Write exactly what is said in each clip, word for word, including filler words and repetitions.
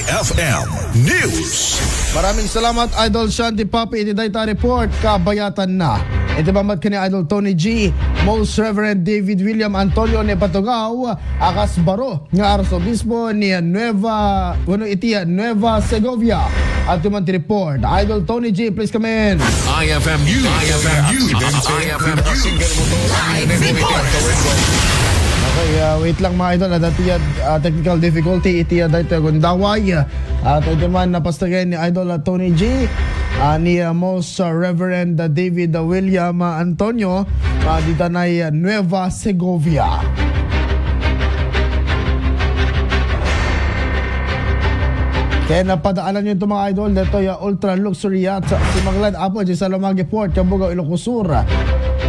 F M News. Maraming salamat, Idol Shanti Papi, iti dayta report, kabayatan na. Iti bambat ken ni Idol Tony G, Most Reverend David William Antonio ni Patugaw, akas baro nga Arsobispo ni Nueva, wenno iti Nueva Segovia. At tuman ti report, Idol Tony G, please come in. I F M News. I F M News. I F M News. Live report. Okay, ah, wait lang, mga idol. Adda ti, ah, technical difficulty iti, ah, daytoy a gundaway. At iti man napastagen ni Idol, ah, Tony G, ah, ni, ah, Most, ah, Reverend, ah, David, ah, William, ah, Antonio, ah, ditanay, ah, Nueva Segovia. Ken napadaanan niyo ito, mga idol, dito yung ultra luxury yacht sa Simanglad, Apo, di sa Lumagi Port, Cabugao, Ilocos Sur.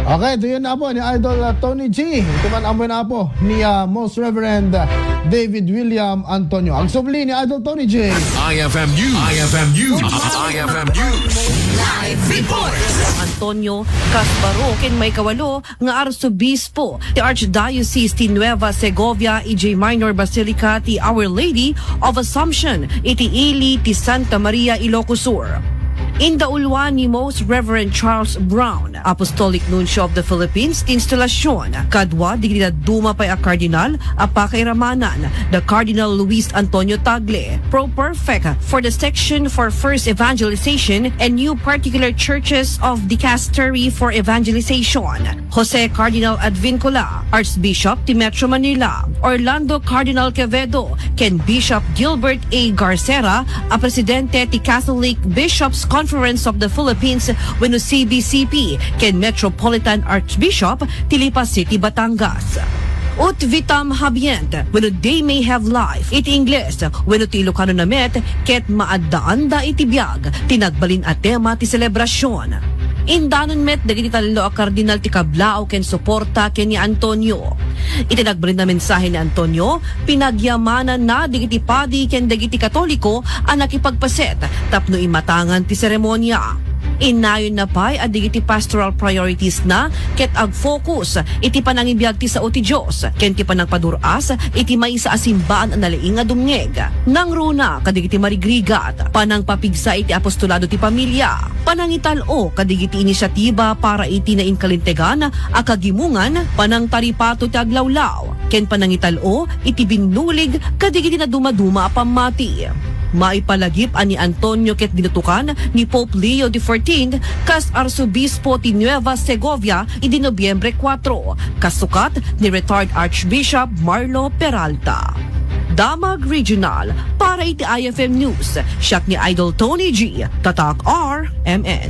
Okay, ito yun, Apo, ni Idol, uh, Tony G. Ito man, Apo, na, Apo, ni, uh, Most Reverend, uh, David William Antonio. Ang subli ni Idol Tony G. I F M News. I F M News. I F M News. Live report. Antonio Casbaro, ken maikawalo nga Arsobispo ti Archdiocese ti Nueva Segovia idiay Minor Basilica ti Our Lady of Assumption iti ili ti Santa Maria, Ilocos Sur. Indauluan ni Most Reverend Charles Brown, Apostolic Nuncio of the Philippines, ti instalasion kadua dagiti dadduma pay a kardinal a pakairamanan da Cardinal Luis Antonio Tagle, Pro Prefect for the Section for First Evangelization and New Particular Churches of Dicastery for Evangelization, Jose Cardinal Advincula, Archbishop ti Metro Manila, Orlando Cardinal Quevedo, ken Bishop Gilbert A. Garcera, a presidente ti Catholic Bishops' Conference of the Philippines wenno C B C P, ken Metropolitan Archbishop ti Lipa City, Batangas. Ut vitam habeant, wenno They May Have Life, iti Ingles, wenno ti Ilocano na met, ket maaddaanda iti biag ti nagbalin a tema ti selebrasion. Indanon met dagiti tallo a kardinal ti kablaaw ken suporta ken ni Antonio. Iti nagbalin a mensahe ni Antonio, pinagyamananna dagiti padi ken dagiti Katoliko a nakipagpaset tapno imatangan ti seremonia. Innayonna pay a dagiti pastoral priorities na ket agfocus iti panangibiag ti sao ti Dios ken ti panangpadur-as iti maysa a simbaan a nalaing a dumngeg. Nangruna kadagiti marigrigat, panangpapigsa iti apostolado ti pamilia, panangital-o kadagiti inisiatiba para iti nainkalintegan a kagimongan, panangtaripato ti aglawlaw, ken panangital-o iti binnulig kadagiti nadumaduma a pammati. Maipalagip a ni Antonio ket dinutokan ni Pope Leo the fourteenth kas Arsobispo ti Nueva Segovia idi Nobyembre kuwatro, kasukat ni retired Archbishop Marlo Peralta. Damag Regional, para iti I F M News, siak ni Idol Tony G, Tatak R M N.